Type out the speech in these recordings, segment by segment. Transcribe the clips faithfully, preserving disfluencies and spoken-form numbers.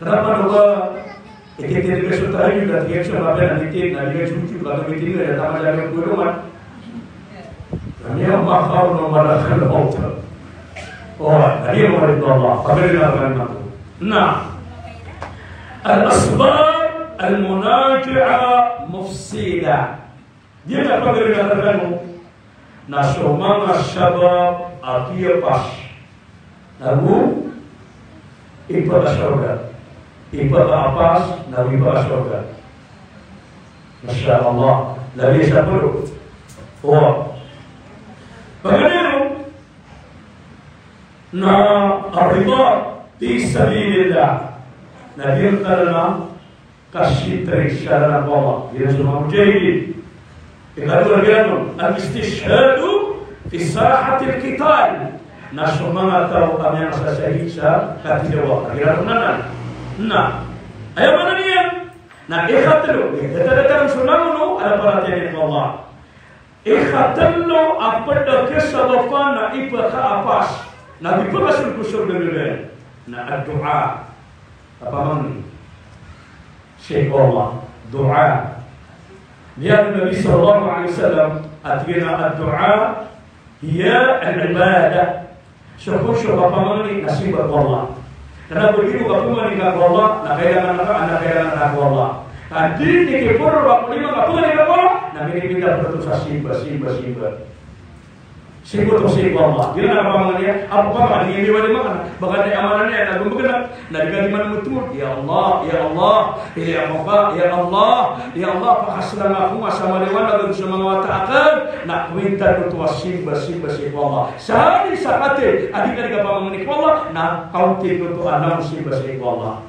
Kenapa lupa? Iti tiri ka so tahajjud, ati ka so mabaya na iti, na di ka so mabaya na iti, na di ka so mabaya na iti. Kami ang mahal na malakal maut. Oh, na di ka mabaya na Allah. Pagari na pagari na. Na. Al-asbab al-munafi'ah mufsidah. Di na pagari na pagari na. Na so manga sabab a kiyapas. Nago ipakasorga. Ipakaapas, nago ipakasorga. Masha Allah. Labi sa polo. Wa. Pagari na, na ar-ribat fi sabilillah. Na di na ka sitri sa lalan o Allah. Giyanan so manga mujahidin. Ikadowa giyanan, al-istishhadu fi sahatil qital. Na so manga taw a miyasasahid sa katidawa, igira ron anan. Na aya maana niyan na ikatlo, ikatlo so langon o paratiyaya ko Allah. Ikatlo a pd a kasabapan a ipakaapas, na ipakasold ko sorga, na ad-du'a. Kapamangni sii ko Allah, du'a. Miyaaloy o Nabi sallallahu alaihi wasallam a tig iyan a ad-du'a hiya al-ibadah. So kon so kapamangni na simba ko Allah. Kna ba di bo kapamangni ko Allah na kailangan ka, na kailangan ka ko Allah. Ka di, di ki poro ba ko lima kapamangni ko Allah, na minipinda pn oto sa simba, simba, simba. Sii ko, sii ko Allah. Di na kapamangni, a kapamangni, di ba di makana. Ba ka di amanan iyan na gombegan, na di ka di man motood, "Ya Allah, ya Allah, ilay ako ka, ya Allah, ya Allah, pakaslanga ako nga sa maliwanag so manga wata akn." Na komintan oto a simba, simba sii ko Allah. Sa di sa kati a di ka di kapamangni ko Allah, na kaonti oto a langon simba sii ko Allah.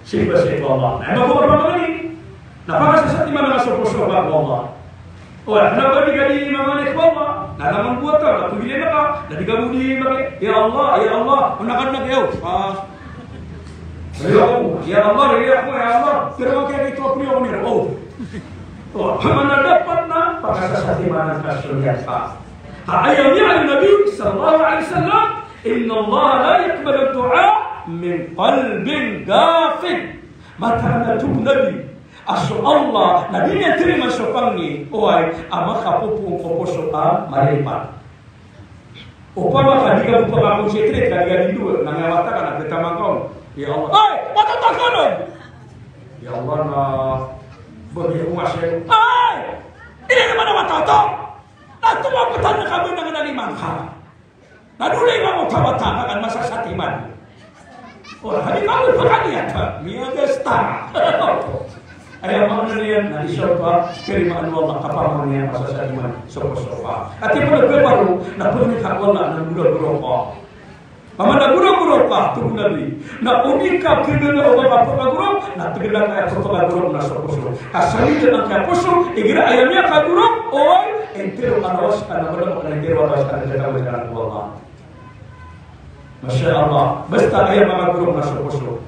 Simba sii ko Allah. Na aya maana o kapamangni na pakasasatiman a soposopa ko Allah. O, kna ba di ka di mamangni ko Allah, na langon bo a taw na pagilay ka, na di ka bo di maki, "Ya Allah, ya Allah, o na ka na kayo." Ah. "Ya Allah, ya Allah, ya Allah, ya Allah." Pero maki ito a priyo ko niro. O. O, maana dapat na pakasasatiman a soposopa. Ka aya miyaaloy o Nabi sallallahu alaihi wasallam, "Innallaha la yaqbalu du'a min qalbin ghafil." Mataan a tig o Nabi a so Allah na di niyan tarimaan so pangni, oway, a makapopoon ko poso a mariripat. Opama ka di ka bo pakakonsentrate, ka di ka di dowa, na miyawata ka na pitaman ka on, "Ya Allah." Ay! Wata ta ka on! "Ya Allah, na bagi ako nga sii." Ay! Ini naman a wata ta! Na tumapatan na ka ba na nga naliman ka? Na dole iran o tawata ka kan masasatiman. Ora, hadi ka bo pakaniyat, miyagasta. Aya maana niyan na isa pa, karimaan o Allah, kapamangni a masasatiman, soposopa. Ati pn a bebaro, na pn ka ko Allah, na gora-gora ka. Pamana gora-gora ka, tig o Nabi. Na o di ka kagana o ba ka pkagorop, na tgala ka aya pkagorop na so poso. Ka sa lid angkaya poso, igira aya miyakagorop, oway, intiro a lawas ka na, madama ka na intiro a lawas ka na, dn ka bo sa ko Allah. Masha Allah. Basta aya makagorop na so poso.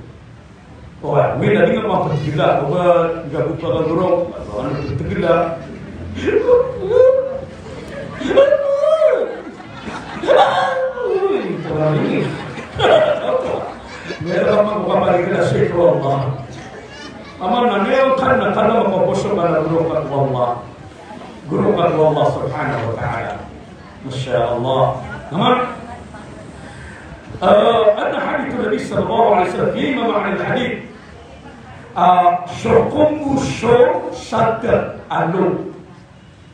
Oway, wi na di nga maptgala, o ba di ka bo pkagorop, ano ptgala. Meron ka man ko kapaligaya sii ko Allah. Aman na meron ka na, ka na makaposo ka na goro ka ko Allah. Goro ka ko Allah subhanahu wa ta'ala. Masha Allah. Naman, ah, adn a hadith o Nabi sallallahu alaihi wasallam, fima ma'na al-hadith. Ah, so kombo so sadak a lo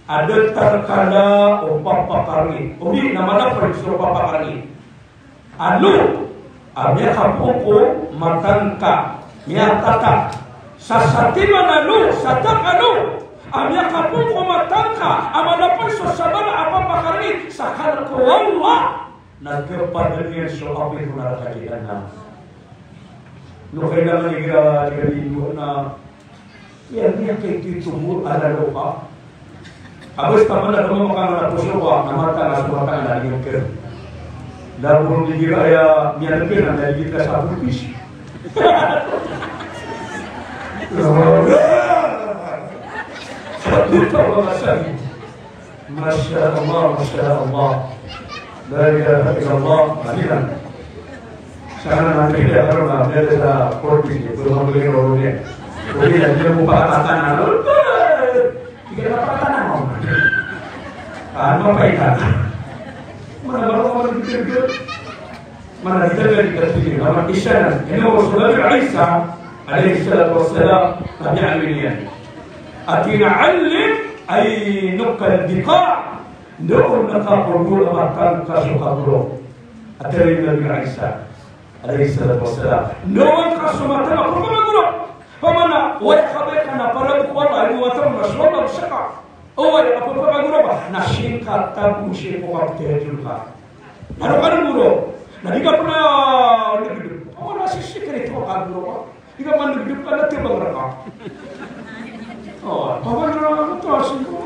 a datar kala o papakarni. O di na malapad so papakarni. A lo a miyakapoon ko matangka, miyatatak. Sasatiman a lo, sadak a lo a miyakapoon ko matangka a malapad so sabala a papakarni sa kala ko Allah, na kapadaln iyan so apoy ko naraka Jahannam. No kailangan igira, igira di dowa na Iya, iya, kay di tomo a lalo ka. Abes taman na kama makamana poso ka, na matang a so matang na di ngker. Labo di gira aya miyanker na di ngker sa purpis. Masya Allah, masya Allah. La ilaha illallah. Amin. Sana nanti dia kalau nggak ada sa korpis itu, belum beli rohnya. Jadi dia dia buka tangan. Dia apa tangan? Ano pa ita? Mana baru orang gitu? Mana kita dari kita sini? Nama Isa? Ini Rasulullah Isa alaihi salatu wassalam, tabi'an niyan. Atina allim ay nukal biqa. Ndao na ka ko goro a matangka so kagoro. A tero i Nabi Isa alayhis salatu wassalam. Ndao na ka so matangka ko kagoro. Pamana, oway ka ba ka na para ko Allah, ay mo wata mo na so Allah saka. Oway, a pagkagoro ba na singkat tago sii ko kaptehajul ka. Na roo ka na goro. Na di ka pn a, pamana, sii sekreto a kagoro ka. Di ka man dugdug ka na tibang raka. O, pawan na to a singko.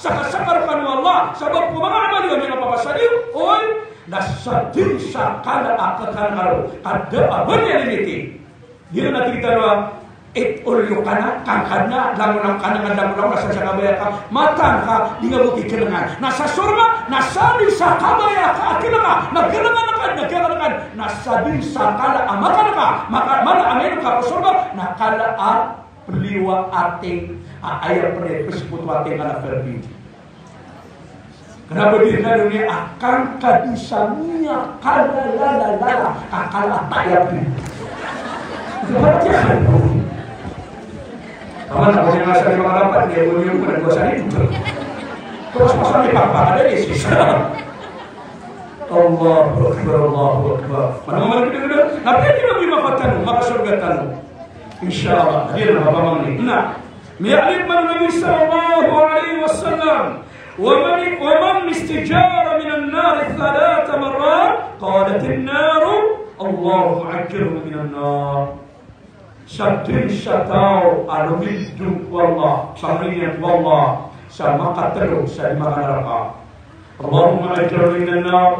sakasakar kano o Allah, sabap ko manga amal iyo a miyapapasad iyo, oy, na sadn sa kala a khakan kano, ka da a ba niyan limiti. Di na tirita a, it all you can, kangkadn a, langon a kangkadn a, langon a, na sa kabaya ka, mataan ka, di nga bo kiknangan. Na sa sorga, na sadn sa kabaya ka a knanga, na knangan ka, na knangan ka, na sadn sa kala a mataan ka, maka-, mala a mataan ka ko sorga, na kala a pliyo a ating, a aya pn i pspoto a ating a na perdi. Kna ba di kano niyan a kangkadn sa miyakalalalala, kangkadn a tayap. Di ba di kano? Kaman ako niyan nga sa lima karapat, niyan ko niyan ko na dua sa lima. Terus masa di pagpakada di sisa. Allahu Akbar, Allahu Akbar. Mana mana kita kita. Tapi kita lima katan, maka sorga tano. Insya Allah. Hadir na ba pamangni. Na. Miyaaloy man o Nabi sallallahu alaihi wasallam, "Wa man, wa man istajara minan nar thalatha marrat, qalatin nar, Allahumma ajirhu minan nar." Sadn sa taw a lomindong ko Allah, sa mangni ko Allah, sa makatlo sa lima naraka. Allahumma ajirni minan nar.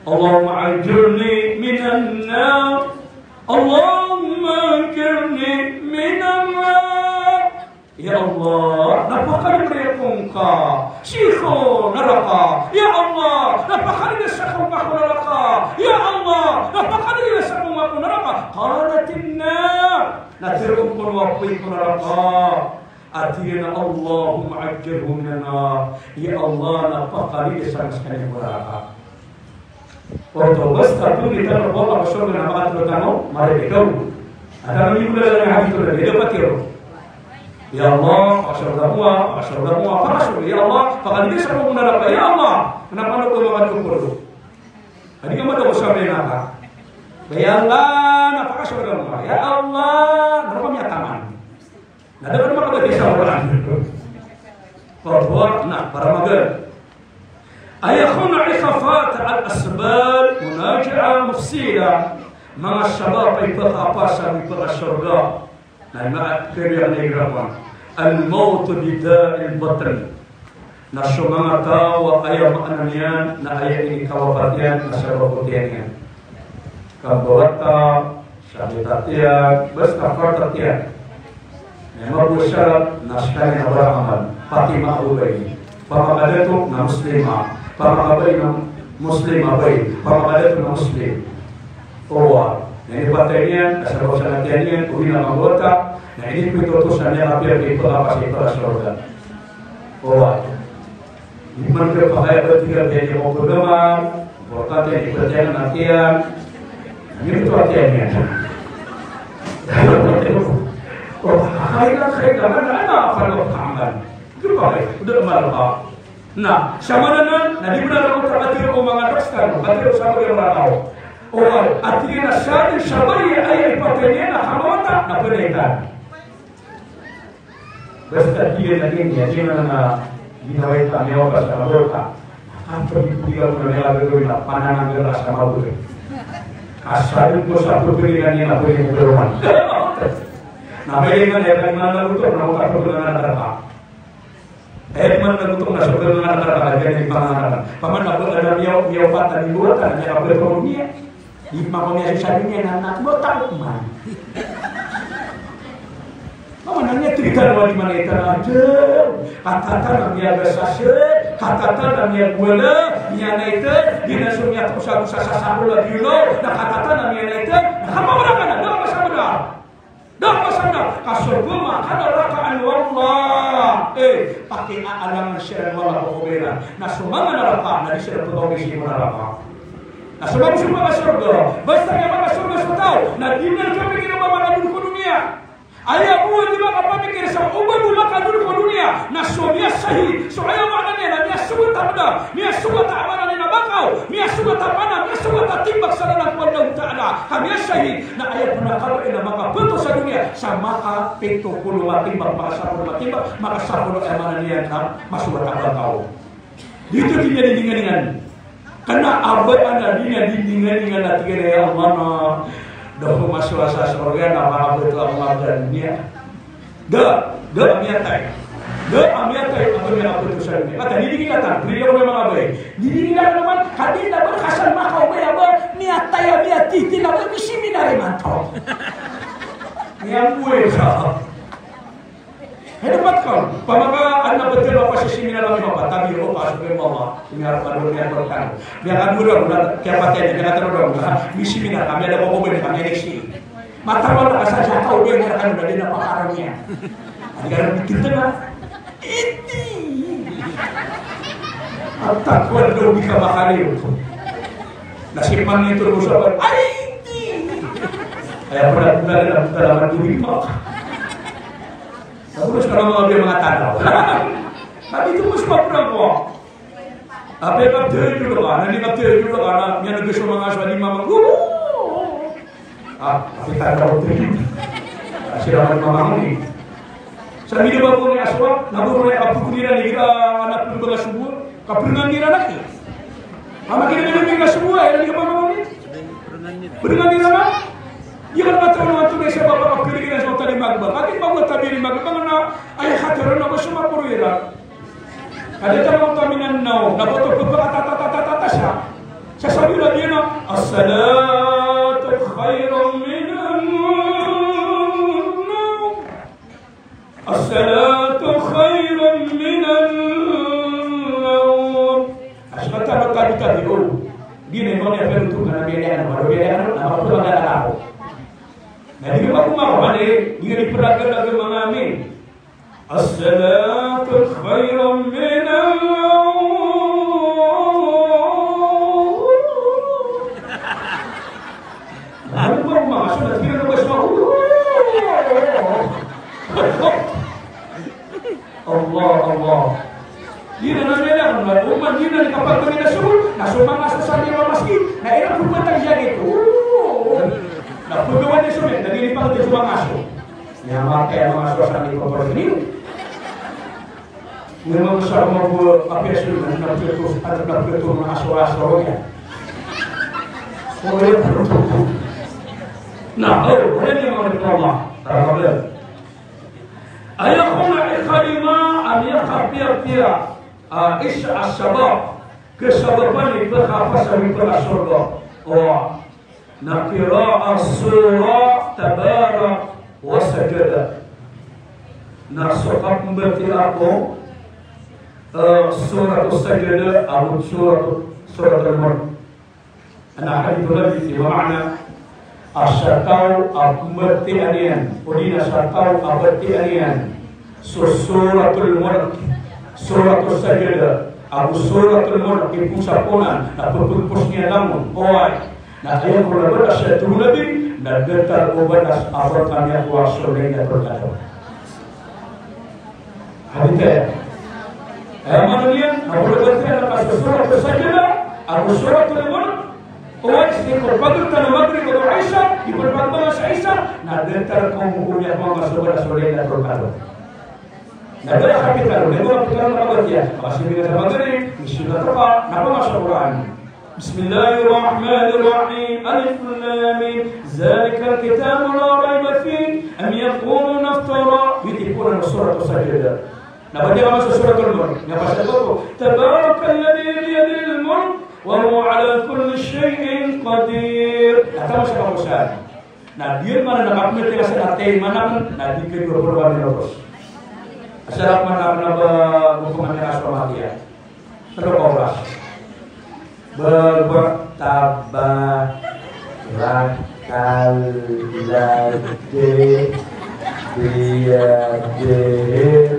Allahumma ajirni minan nar. Allahumma ajirni minan nar. Ya Allah, na pakalibriyakon ka sii ko naraka. Ya Allah, na pakalibriyakon ka ko naraka. Ya Allah, na pakalibriyakon ka ko naraka. Qalatin nar. Na tharoon kon o apoy ko naraka a tig iyan a, "Allahumma ajirhu minan nar." Ya Allah, na pakalibriyakon ka skaniyan ko naraka. Oto, basta pangnin tano ko Allah, pasorga na makatlo tano, mareka ikaw. Anda kami gula na hadith na, beda pa tiro. Ya Allah, pasorga ko, pasorga ko, pasorga, ya Allah, pakalibriyakon ka ko naraka, ya Allah, kna ba ko makatlo ko. Adi ka mada ko sa mena ka. Ya Allah, na Ya Allah, na roo ka miyataman. Na da ka makabatiya sa Qur'an. Para, na, para magaan. Aya kon a ikhafat al-asbab munaja'a mufsida. Manga sabap a ipakapasad, ipakasorga. Na ima a kariya na igira kon. Al-mawt bida'il batn. Na so manga taw a aya maana niyan na aya inikawafat iyan na sabap o tiyan iyan. Kambawata, sakit a tiyan, basta fart a tiyan. Na aya mabosarap na skaniyan a baramal, pati manga babay. Pamakadato na Muslima, pamakabay na Muslima bay, pamakadato na Muslim. Oway, na inipatay niyan, na sabap sa tiyan iyan, oway na mabota, na inipitoto sa niyan a piya, ipakapasad, ipakasorga. Oway. Di man ka pakaya ba tig a tiyan iyan ko pagama, importante di ba tiyan a tiyan. Di ba tiyan iyan. O, kailan, kailan, ano, ano, ano, ano, ano, di ba, uda malaka. Na, sa maana nan, na di ba na ako kapatid ko manga doktor, kapatid ko sa mga tao. O, at yun na sa atin, sabay, ay, ay, patay niya, na kamawata, na pwede ka. Basta di na din, ya, di na na, di na wai ta, miyawa ka sa mabota. Ang pagbibigan ko na nila gagawin na panananggal ka sa mabota. Asal ko sa pagbibigan niya na pwede mo gawin. Na pwede nga, ya, kan mana luto, na utak ko na naraka. Eh, di man na gutom na sobrang nga nakakagyan yung pangarap. Paman ako, alam niya, miyaw pa, tani mo, tani niya, kapag ako niya. Di pa ko niya sasabi niya, na, na, mo, takot man. Paman na niya, tigil ka naman, di man ito na, Diyo. Katata na niya gasasir, katata na niya wala, niya na ito, di na so niya kung sa, sa, sa, sa, wala, di yun, no? Na katata na niya na ito, na kamawala ka na, na, na, na, Da a pasal na, ka so pman ka naraka, ano, Allah. Eh, pakiaalangan siran o Allah ko kabairan. Na so manga naraka, na di siran pagawi sii ko naraka. Na so manga, so manga sorga, basta aya manga sorga so taw, na di niyan kapikira o ba makadod ko doniya. Aya bo a di makapamikir sa o ba bo makadod ko doniya, na so miyasahid, so aya maana niyan na miyasogat a bda, miyasogat a maana niyan na bakaw, miyasogat a pana, miyasogat a timbak sa lalan ko Allahu Ta'ala, ka miyasahid, na aya pn a kabaya na makapito sa doniya sa makapito polo matimbak, makasapolo matimbak, makasapolo, aya maana niyan na masogat a bakaw. Di oto di niyan didinganingan. Kna a ba ana di niyan didinganingan a tig iyan a, ya Allah, na da ako masowa sa sorga na makapito ako sa doniya. Da, da a miyatay. Da a miyatay a ba niyan kapito sa doniya. Kata, di dingin a ta, di dingin a ta, di dingin a ta, ka di na ba kasal makaobay a ba miyatay a miyatiti na ba misiminar imanto. Miyamboy ka. Hay dapat ka, pamaka, ano ba tila pa sa seminar lang iba pa, tabi ko pa, sabi mo ba, seminar pa doon niya, pagkano. Biya ka dura, wala, kaya patay, biya ka taro daw, ha? May seminar kami, ada ko ba, kami next year. Matawal ka sa siya, ka, ubi, niya, kan, ubi, na, pakaran niya. Hindi ka na bitin na. Iti. At takwal daw, di ka makariw. Nasipan nito, mo sa, ay, iti. Kaya pala, pala, pala, pala, pala, pala, Nabolos ka na manga biya manga tanaw. Sabi ko, mas mapura ko. Apiya ka tiyodyo ka, na di ka tiyodyo ka, na miyaneg so manga aswa di mama. Ah, apiya tanaw tiyodyo. Sira man mama mo ni. Sabi niya ba ko ni aswa, na ko ni apo ko nira ni kita anak ko ba ka subo. Kaprengan iran aki. Mama kini kini kini ka subo, ay, di ka mama mo ni. Prengan iran aki. Iya ka mataw na anto na isa ba ka pili kini sa tali magba. Kati ba ko tabi ni magba na ay hatero na ko sa mapuro iran. Kada taw na kami na naw, na ko to ko ba tatatatata sa. Sa sabi na diyan na, "As-salatu khairun minan nawm." As-salatu khairun minan nawm. Asal ka tabi-tabi, o. Di na iman niya pero to, na biya niya, ano, biya niya, ano, na mapuro na ako. Na di ka makumawa, di, di ka di peragal-ragal manga amin. As-salatu khairun minan nawm. Ano ba, mama? So, nagpira na ba siya? Allah, Allah. Di na nila, na, uman, di na kapag na subo, na sumama sa sabi ng masjid, na ilang pupunta siya dito. Na pagawani so men, na di ni pangati so manga aso. Aya matay a manga aso a sangkot ko pagawani. Ngano sa manga bo apiya so men, na pito, ano, na pito manga aso, aso niyan. Na, o, wala niyan manga Allah. Tara ba. Aya kon a ikhalima a miyakapiyapiya a isa a sabap, kasabapan i pkapasad i pkasorga. O, na qira'a surah Tabarak wa Sajada. Na so kapmbatiyaa ko, eh, Surat Sajada, ago Surat, Surat Al-Mulk. Ana hadith o Nabi, di ba maana, a sa taw a pmbatiyaa niyan, odi na sa taw a batiyaa niyan so Suratul Mulk, Suratus Sajdah, ago Suratul Mulk, di pn sa ponan, na pphos niyan langon, oway. Na aya ko na batiya sa toro o Nabi, na datar o batas a ba kamiyakowa so Laylatul Qadr. Hadith aya. Aya maana niyan, na o ba batiyaa ka so Suratus Sajdah, ago Suratul Mulk, oway, sii ko pagtano Maghrib ago Isha, di pn pagtano sa Isha, na datar ko moko miyakowa so batas o Laylatul Qadr. Na da a kapitaro, na da a kapitaro na kabatiya, makasimbi ka sa Maghrib, misimbag ka, na pamasa Qur'an. بسم الله الرحمن الرحيم. ألف لام ميم. ذلك الكتاب لا ريب فيه. أم يقولون افتراه. Giyoto i ponan o Suratus Sajdah. Na batiyaa ka so Suratul Mulk. Aya pasad oto, تبارك الذي بيده الملك وهو على كل شيء قدير. Na tamasa ka bo san. Na di man na kapmbatiyaa ka san a timan akn, na di ka dowa polo ka minutos. Asal akn man akn a ba, bo ko man akn a so matiya. Tlo ka oras. Ba, ba, tabarakalladhi biyadihil,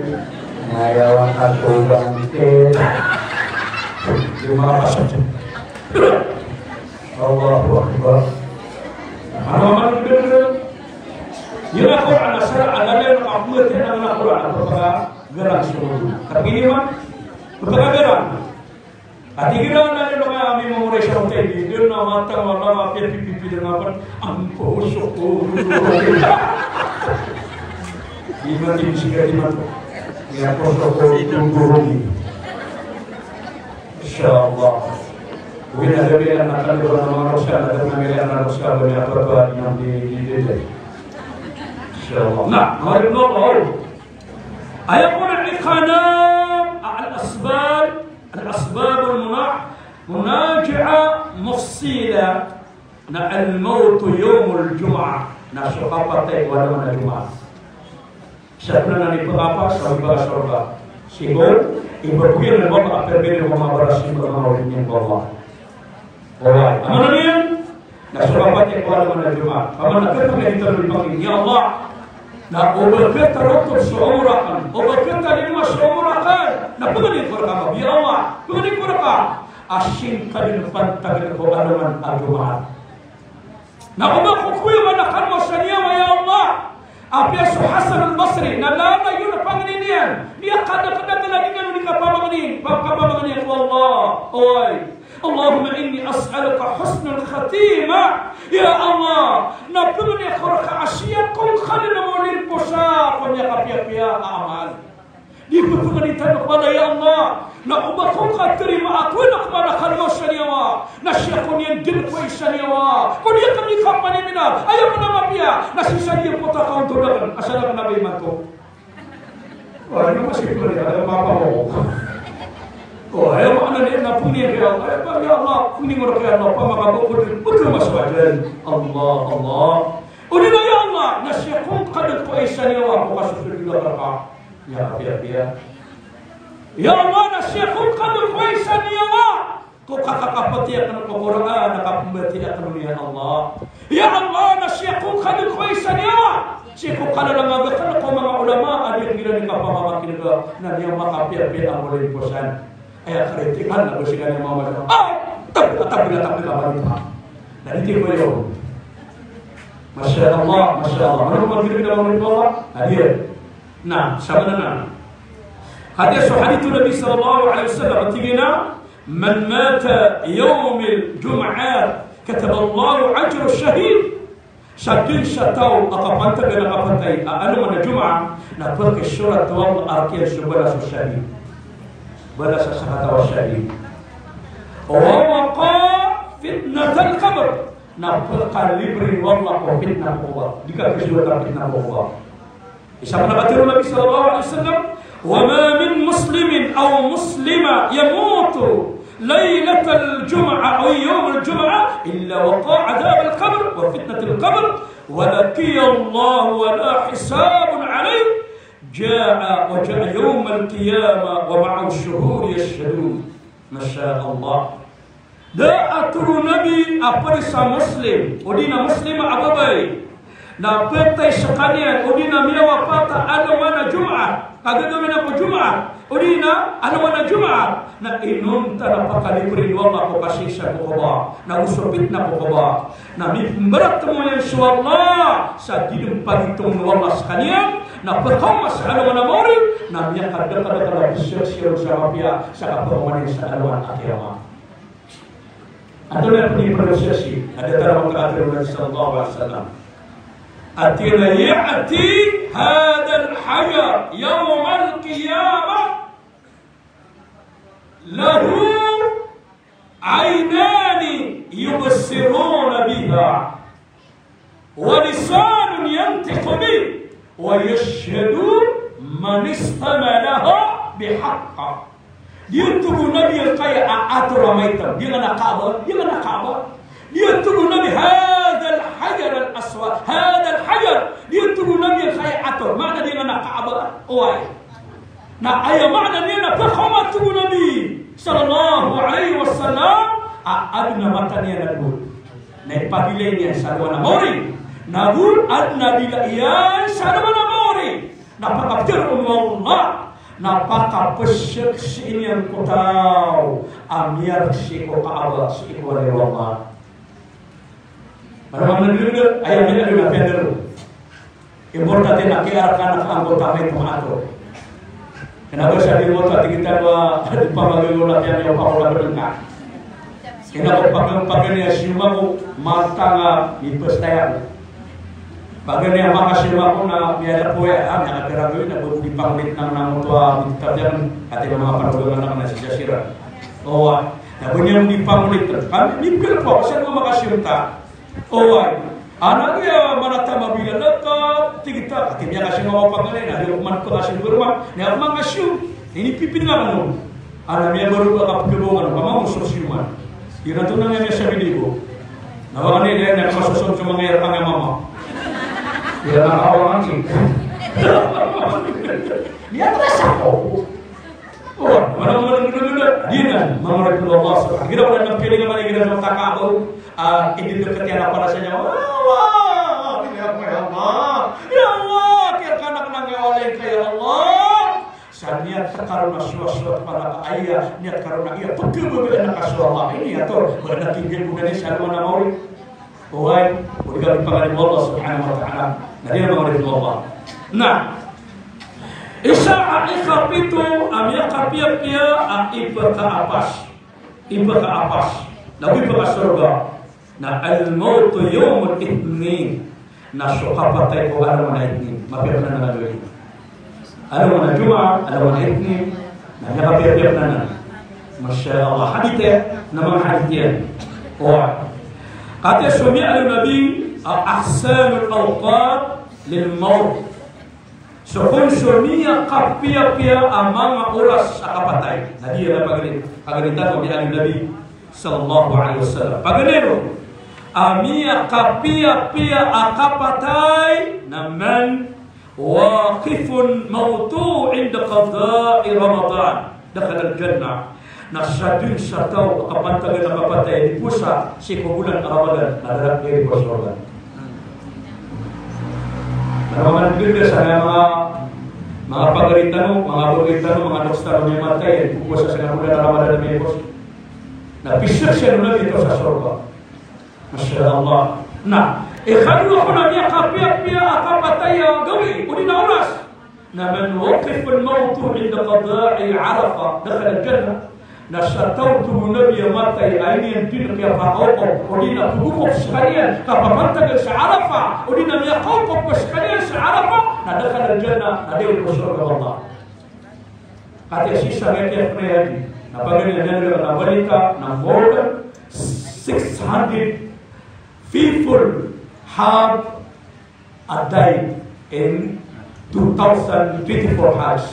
na aya wata so bangkit. Di ma pasad. Allahu Akbar. Ano man dn? Iyan a Qur'an a sara a lalayon a kapmbatiyaa a Qur'an a pphakagarang so mundo. Tapi ini man, pphakagarang. Ati gira na lalayon a kami mamori sa hotel, di dn a matang a lalayon a piyapipipi dn a pn, ang puso ko, di ba, di siya, di ba? Iya, puso ko, di ba? Insha Allah. Oway, na da a miyakakalibang a manga roska, na da a miyakakalibang a roska, ba niyan pagari di, di, di, di. Insha Allah. Na, manga oripn o Allah. Aya kon a ikhanam, al-asbab, al-asbab al-muna-, munaji'a mufsila, na al-mawtu yawmul jumu'ah, na so kapatay ko alongan a Jumaat. Sa pn anan i pkapasad i pkasorga. Sii ko, ibago iyan a manga, a pmbatiyaa ko manga balas i manga oripn o Allah. Oway, aya maana niyan, na so kapatay ko alongan a Jumaat. Aya maana niyan, na pangnin tano i Pangnin, ya Allah, na o ba ka tarotop so omor akn, o ba ka talimo so omor akn, na pangnin ko rka, ya Allah, pangnin ko rka a sii ngka dn pantagn ko alongan a Jumaat. Na o ba ko koyawan a kano sa niyawa, ya Allah. Apiya so Hasan al-Basri, na lalayon a pangnin iyan, miyakadakdakl a di niyan on kapamangnin, kapamangnin ko Allah. Oway. Allahumma inni as'aluka husnal khatimah. Ya Allah, na pangnin ko rka a sii ko ngka dn a molimpos ko miyakapiyapiya a amal. Di pphangnin tano ko Allah, ya Allah, na o ba ko ngka tarimaa ko anak ko mala kano sa niyawa, na sii ko niyan dn ko isa niyawa, ko di akn di kapaniminal, aya maana mapiya, na sii sa niyan ko takaon to da akn, asal akn a ba imanto. Oway, na masi ko niyan, aya maana mapiya. Oway, aya maana niyan na pangnin ko ya Allah, aya ba ya Allah, pangnin ko ya Allah, pamakapo ko dn, pagkamasawajan. Allah, Allah. O di na ya Allah, na sii ko ngka dn ko isa niyawa, ko kasosold a rka. Miyakapiyapiya. Ya Allah, na sii ko ngka dn ko isa niyawa ko kakakapatiya akn ko Qur'an a kapmbatiyaa akn on, ya Allah. Ya Allah, na sii ko ngka dn ko isa niyawa sii ko kalalangag akn ko manga ulama a di akn iran kapamamakinega, na niyan makapiyapiya a molimpos. Aya karitikan na bo sii kaniyan mama. Ah, tabla, tabla, tabla, tabla. Na di ko iyo. Masha Allah, masha Allah. Ano man gina-gina mo nito, Allah? Hadir. Na, sama na na. Hadith, so hadith o Nabi sallallahu alaihi wasallam, tig iyan a, "Man mata yawmal jumu'ah, kataballahu ajra shahid." Sa dn sa taw a kapantagan a kapatay a alongan a Jumaat, na pkisorat o Allah a rk iyan so balas o shahid. Balas a sakataw a shahid. Wa waqa fitnatal qabr. Na pkalibre o Allah ko fitna ko qabr. Di ka kisorat a fitna ko qabr. Isa pn a katharo o Nabi sallallahu alaihi wasallam, "Wa ma min muslimin aw muslima yamutu laylatal jum'ah aw yawmal jum'ah illa waqa adhabal qabr wa fitnatal qabr wa laqiyallaha wa la hisabun alayh, ja'a wa ja'a yawmal qiyamah wa ma'ahu shuhud yashhadun." Masha Allah. Da a tharo o Nabi a pd sa Muslim, odi na Muslima a babay, na phatay skaniyan, odi na miyawapat a alongan a Jumaat, kagagawii niyan ko Jumaat, odi na alongan a Jumaat, na inonta na pakalibre o Allah ko kasiksa ko qabr, na go so fitna ko qabr. Na mimbaratmo iyan so Allah sa di dn pagitong o Allah skaniyan, na pkaoma sa alongan a mawri, na miyakadakadakl a pzaksian sa mapiya sa kapkaoma niyan sa alongan a qiyamah. Antonaa i pnipharoon sii, na datar a manga katharo o Nabi sallallahu alaihi wasallam. Ati na ya'ti hadhal hajar yawmal qiyamah lahu aynani yubsiruna biha. Wa lisanun yantiqu bih, wa yashhadu man istamalahu bihaqq. Di oto bo Nabi angkaya a ator a maitam, di angkana Kaaba, di angkana Kaaba. Di oto bo Nabi hadhal hajar al aswad, hadhal hajar. Di oto bo Nabi angkaya a ator, maana di angkana Kaaba. Oway. Na aya maana niyan na pkhaoma oto bo Nabi sallallahu alaihi wasallam a adn a mata niyan a dowa. Na ipagilay niyan sa alongan a mawri. Na go adn a dila iyan sa alongan a mawri. Na pakaptharoon o Allah. Na pakapzaksian iyan ko taw a miyark sii ko Kaaba, sii ko walay o Allah. Para manga nagdodod, aya miyadodod na piyadodod. Importante na kiyark anan angkoto a maitam a ator. Kna ba sa di mo ta tig iyan a di pamagay ko na piya miyaw pa ko na bdngka. Kna ko pag-, pagani a siyoma ko, matang a mipastay ako. Pagani a makasiyoma ko na miyada ko ya, ah, miyakagaragoy na bo di panglit nang nang oto a mintatayan, kati na manga panogangan na sii sa siran. Owa, na bo niyan di panglit. Kami, mipil ko, sa mga makasiyom ta. Oway. Ana giya manata mabila laka, tig ta, kati miyakasiyoma ko pagani, na di ko man pangasiyon ko roma, na ako mangasiyon. Inipipin nga kano. Ana miyabaro ka kapagabongan, pamangosok siyoman. Ira to na nga miyasabi di ko. Na wala ni, na, na, masosok sa mga ira ka nga mama. Ira na kawangan si. Niya terasa ko. Oh, mana, mana, mana, mana, mana. Di na, manga oripn o Allah subhanahu. Gira wala na pili nga mani gira sa mata ka ba, ah, hindi na katiyan a para sa niya. Wah, wah, ya Allah, ya Allah. Ya Allah, kiyark anan angkaya walay ka, ya Allah. Sa niyat ka roo na sowasowat pala ka aya, niyat ka roo na iya pagkababayaan ka so Allah. Ini ator, ba na tig iyan bo na ni sa alongan a mawri. Oway, o di ka mipangadi o Allah subhanahu wa ta'ala. Na di na manga oripn o Allah. Na, isa a ikapito a miyakapiyapiya a ipkaapas. Ipkaapas. Na go ipkasorga. Na al-mawtu yawmul ithnain. Na so kapatay ko alongan a Ithnin. Mapiya pn anan a gawii. Alongan a Jumaat, alongan a Ithnin. Na miyakapiyapiya pn anan. Masha Allah. Hadith iyan, na manga hadith iyan. Oway. Katii so miyaaloy o Nabi, a, ahsanul awqat lil mawt. So kon so miyakapiyapiya a manga oras a kapatay. Na di iyan a pagari-, pagaritan o miyaaloy o Nabi sallallahu alaihi wasallam. Pagari ron a miyakapiyapiya a kapatay na man waqifun mawtuhu inda qada'i Ramadan dakhalal jannah. Na sadn sa taw a kapantagan a kapatay a di powasa sii ko bolan a Ramadan, na darap iyan ko sorga. Manga, manga pagari tano, manga bagay tano, manga doks tano a miyamatay a di powasa sii ko bolan a Ramadan a miyapowasa. Na pzaksian o Nabi a taw sa sorga. Masha Allah. Na, ikadowa ko na miyakapiyapiya a kapatay a gawii, odi na oras. Na man waqifun mawtuhu inda qada'i Arafah, dakhalal jannah. Na sa taw, tig o Nabi, a matay a iniyan dn kiyapakaokop, odi na pagokop skaniyan, kapapantagan sa Arafah, odi na miyakaokop skaniyan sa Arafah, na dakhala al-jannah, na dn ko sorga o Allah. Katii sii sa kiyapnaya di, na paganay niyan a balita na more than six hundred people have a died in two thousand twenty-four Hajj.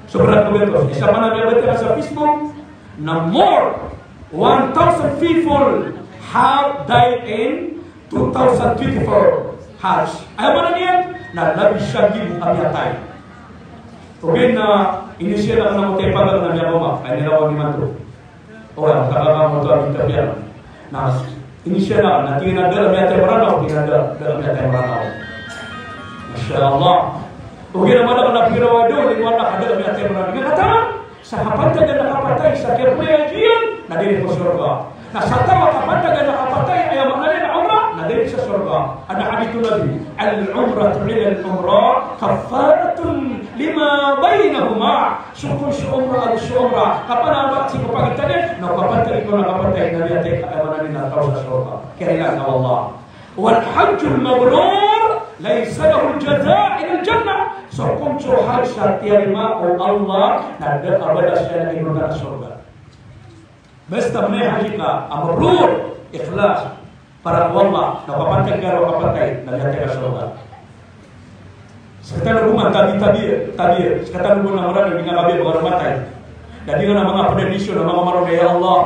Sobra ko beto. Isa man a miyabati sa Facebook na more one thousand people have died in two thousand twenty-four Hajj. Aya maana niyan na labi sa gibo a miyatay. Ogaid na inisiyan a manga motay pagang na miyabama, kay nirawan imanto. O, aya, kaka ka moto a minta piya. Na inisiyan a, na tig iyan a da a miyatay Mranaw, tig iyan a da, da a miyatay Mranaw. Masha Allah. Ogaid na madakl a pira a daw, tig iyan a da a miyatay Mranaw. Aya katawan, sa kapantagan a kapatay, sa kiyapnaya iyan, na dn ko sorga. Na sa taw a kapantagan a kapatay, aya maana niyan na umrah, na dn sa sorga. Adn a hadith o Nabi, "Al-umratu ila al-umrah kaffaratun lima baynahuma." So kon so umrah ago so umrah, kapanabak sii ko pagitan iyan, na kapatay ko na kapatay, na miyatay ka, aya maana niyan na taw sa sorga. Kailangan o Allah. Wal hajjul mabrur laysa lahu jaza'un illa al-jannah. So kon so hajj sa tiyarima o Allah, na da a balas iyan a ino na sorga. Basta miyahajji ka a mabrur, ikhlas, para ko Allah, na kapantag ka ron a kapatay, na miyatay ka sa sorga. Sekatano bo man tabi, tabi, tabi, sekatano bo na marani, di nga kabiya ba ka ron matay. Da di nga na manga pd a desisyon a manga marani, ya Allah.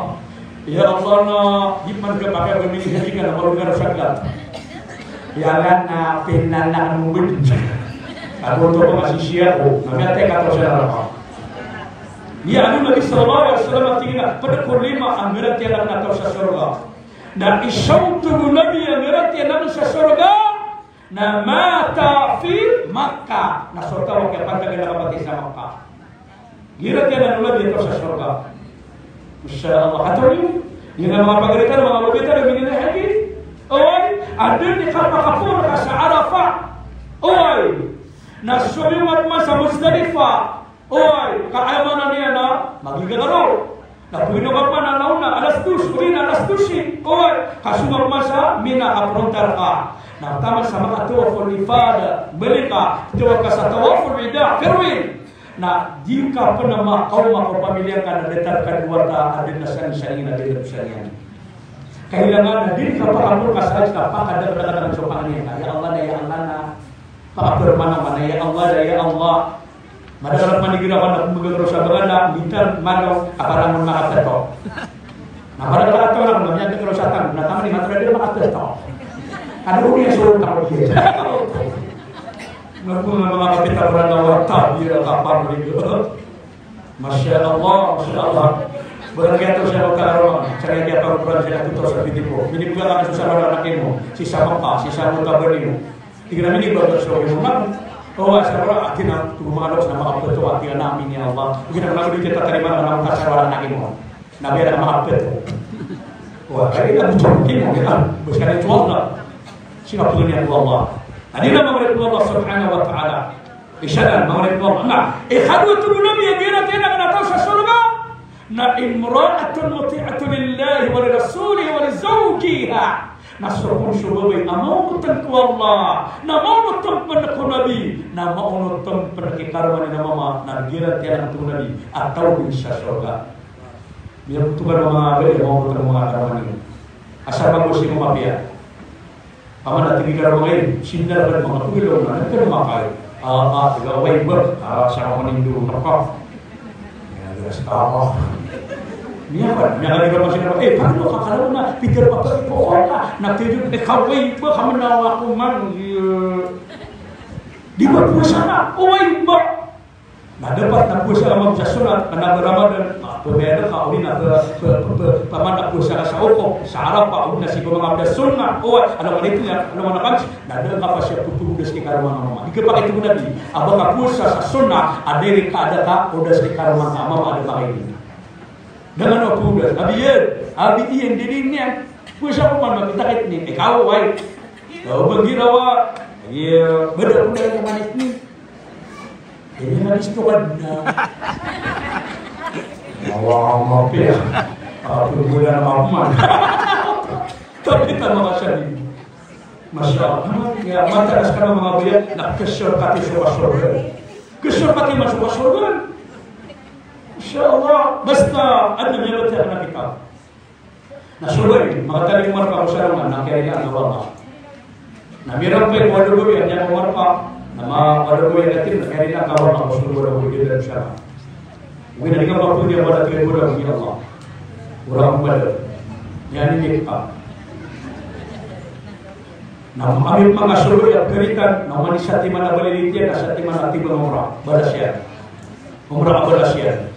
Ya Allah, na di pman ka pakay a miyahajji ka na mabrur ka ron sa sorga. Ya Allah, na pinanakn mo bd. Ago oto ko masisiya ko, na miyatay ka taw sa neraka. Aya ino o Nabi sallallahu alaihi wasallam a tig iyan a pd ko lima a ngiratiyayaan akn a taw sa sorga. Na isa oto o Nabi a ngiratiyayaan akn sa sorga, na mata fi Makkah, na so taw a kiyapantagan a kapatay sa Makkah. Ngiratiyayaan o Nabi a taw sa sorga. Masha Allah. Katawan iyo, aya manga pagari tano, manga lobi tano, minini hajji. Oway, adn i kapakapoon ka sa Arafah. Oway, na so miyongat man sa Muzdalifah. Oway, ka aya maana niyan na magiga ka ron. Na pagino ka man a laona, alas dos, odi na alas dose. Oway, ka song ka man sa Mina, ka prontar ka. Na taman sa makatawaful ifada, balik ka, tawaf ka sa tawaful wida, farewell. Na di ka pn a makaoma ko pamilya ngka na datar ka dn wata a da na sangsaing na da na sangsaing. Kailangan na di ka pakapoon ka sa hajj na pakadakdakl so pangni ngka. Ya Allah na, ya Allah na. Pakapoon man a mana, ya Allah na, ya Allah. Madakl a pman igira ka na pmbgan ron sa bangala, mintan man a kaparangon makapto. Na madakl a taw na miyagdakl ron sa tang, na taman i matra di makapto. Ano ko niyan so tang ko diyan. Nga po nga mga kapita ko na nga wata, di na kapamili ko. Masha Allah, masha Allah. Barang kaya taw siya magkakaroon, sa kaya kaya pag-uran siya, two thousand twenty-four. Minibigyan ka na sa sarang anak mo, si sa Makkah, si sa Mutabar niyo. Tig iran minibigyan ka sa sarang anak mo. O, sa sarang anak mo, tig iran minibigyan ka sa sarang anak mo. Tig iran minibigyan ka sa sarang anak mo. Na biya na makaapit. Wa, kaya na buto, kaya na, basta na ito Allah. Sino po niya po Allah? Adi na mga Allah subhanahu wa ta'ala. Isa na, mga Allah. Na, ikadowa tig o Nabi a giratiyayaan akn a taw sa sorga na imra'atun muti'atun lillahi wa li rasulihi wa li zawjiha. Na so kon so babay a maonot pn ko Allah, na maonot pn ko Nabi, na maonot pn ki karoma niyan a mama, na giratiyayaan akn o Nabi a taw dn sa sorga. Miyaboto ka na manga bali, manga boto na manga karoma niyo. Asar ka bo sii ko mapiya. Paman a tig i karoma niyo, sindar ka na manga pagalaw na, na karoma ka. A, a, tig a, oway ba, a, sa ka panindo na ka. Iya, iya, sa ka. Niya ba, niya ka di ka masindar, eh, paano ka kalaw na, pitar pa pa, ipo ka, na tig i, eh, ka, oway ba, ka manawa ko man, iya. Di ba powasa ka, oway ba. Na dapat na powasa ka mambo sa sunnat, kna ba Ramadan, na pmayad ka, odi na pa, pa, pa, pa, paman na powasa ka sa okop, sa Arafah, odi na sii ko manga pd a sunnat, o, ano man ito niyan, ano man a Khamis, na da ka pasa pphowasa ki karoma niyan a mama. Di ka pakay tig o Nabi a ba ka powasa sa sunnat a da ka, da ka odas ki karoma niyan a mama a da pakay tig. Da ka na powasa, abi iyan, abi iyan, di di niyan. Powasa ko man, makita ka itnin, ikaw, oway. Ikaw, ba girawa, iya, bada ko na ito man itnin. Ini na gusto ka na. Allahumma mapiya. Ako, wala na mapiya. Tapi tama ka siya. Masha Allah. Iya, mataan a skano manga baya, na kshorkat i so kasorga. Kshorkat i so kasorga. Insha Allah. Basta, adn a miyabatiyaan a kitab. Na so baya, makatalingoma rka ko sarongan, na kiyarilaan ka o Allah. Na mirampay ko wadog a baya, niyan ko marpa, na ma-, wadog a baya, na kiyarilaan ka o Allah, ko so wadog a baya, na siya. Ogaid na di ngka mapodi a bala tiyargoda ko Allah. Orang pada. Niyan ini kita. Na ami manga so baya, karitan, na oman i satiman a balilit iyan, na satiman a timan a umrah, balas iyan. Umrah a balas iyan.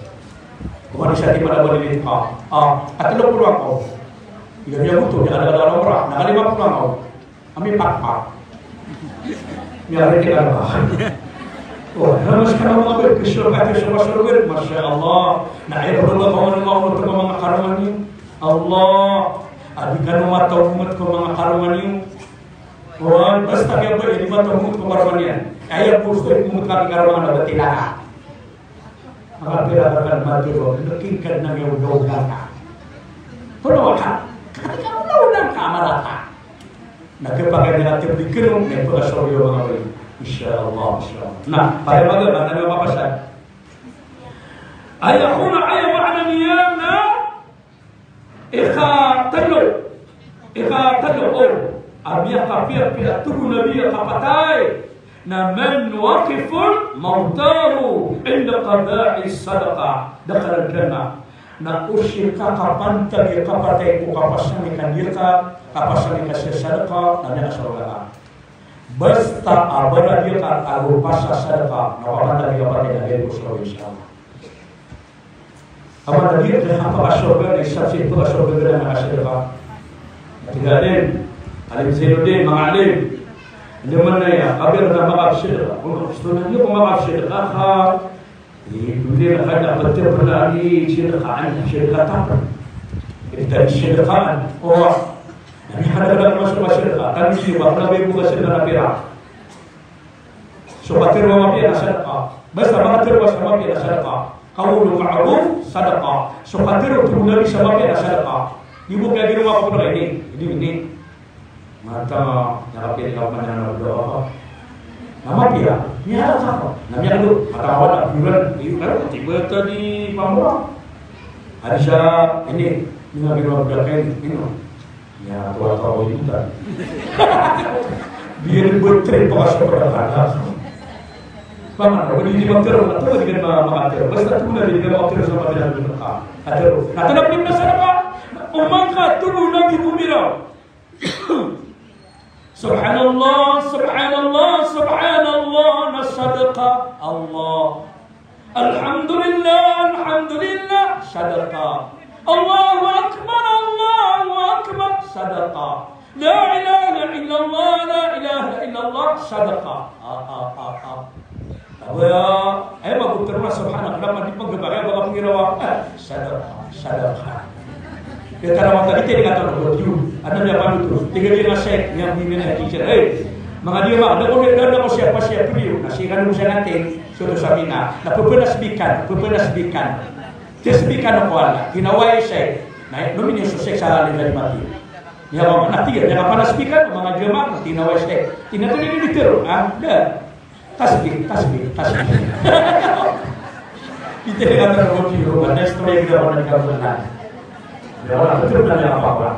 Oman i satiman a balilit ka. Ah, a tlo polo angkaw. Igira miyagoto, miyakadakadakl a umrah, na kalima polo angkaw. Ami pakpak. Miyakadakadakl a umrah. O, na mas ka na manga baya, kshorkat i so kasorga, masha Allah. Na aya polo ba kawan manga karoma niyo. Allah. A di kano mataw omat ko manga karoma niyo. O, basta kiyabaya, di mataw omat ko karoma niyan. Aya polo so omat ko karoma niyan, na ba tilaka. Manga pira ka kan mati ko, na kingkad na miyaw-yaw ka. Polo ka. Kati ka miyaw-yaw ka, marata. Na kepakay na tibdi keno, na ipakasorga o manga baya. Insha Allah, insha Allah. Na, paya maga, na kami mapasad. Aya kona, aya maana niyan na Ikatlo, ikatlo, o, a miyakapiyapiya, tig o Nabi, a kapatay na man waqifun mawtahu inda qada'i sadaqah. Da a kaladana na o sii ka kapantag i kapatay ko kapasang i kandiya, kapasang i kasadaqah, na miyakasorga ka. Basta a bala diya ka ago pasa sadaqah, na kapantag i kapatay na diya ko sorga, insha Allah. Aba na di, na kapakasorga, na isa sii pakasorga na kasadaqah. Tig a alim, Alim Zainuddin, manga alim. Anda man na iya, kabir na makasadaqah. Kung gusto na niyo kung makasadaqah ka, eh, pwede na ka dapat ya pala ni sadaqahan, sadaqah tapos. Ito sadaqahan. O, na mihadap na masuk ka sadaqah. Kami sii, ba, na bebo ka sadaqah na pira. So katharo a mapiya na sadaqah. Basta makatharo a mapiya na sadaqah. Qawlun ma'ruf sadaqah. So katharo, tig o Nabi, sa mapiya na sadaqah. Di bo kaya ginawa ko pala ini. Ini, ini. Mata, na kapiya di ka pamana na doa ka. Na mapiya. Niya ka. Na miya do. Mata ka wala, bulan. Iyo, kaya, tiba tadi pamura. Adi sa, ini. Ini nga ginawa ko pala ini. Ini. Iya, tua-tua ko ibutan. Biya di bo tiri pakasadaqah. Paman, o di di makatharo, na tua di kan ma-, makatharo. Basta tua na di kan makatharo sa mapiya na sadaqah. Katharo. Na tanap di na sadaqah. Oman ka, tig o Nabi, gomiraw. Subhanallah, subhanallah, subhanallah, na sadaqah. Allah. Alhamdulillah, alhamdulillah, sadaqah. Allahu Akbar, Allahu Akbar, sadaqah. La ilaha illallah, la ilaha illallah, sadaqah. Ah, ah, ah, ah. Aba, aya ba ko tharoa na subhanallah, na di pagkabaya ba ko pangirawa. Eh, sadaqah, sadaqah. Kaya tara mata di tiri kata ko tiyo. Anda niya panoto. Tig iyan a Sheikh, niyan bimina a teacher. Eh, manga diya ma, na ko na ko siyapa-siyapa riyo. Na sii kano ko siya natin. So, to sabi na, na pepenasbikan, pepenasbikan. Tasbikan ko Allah, tinawa i Sheikh. Na, no mini so Sheikh sa Allah na mati. Niya ba, na tig iyan, niya kapanasbikan, manga jamaah, tinawa i Sheikh. Tig iyan, ito ini di tero, ha? Da. Tasbih, tasbih, tasbih. Ito ini kata ko tiyo, na istorya kita ko na di ka pernah. Aya wala, betul na aya apa-apa.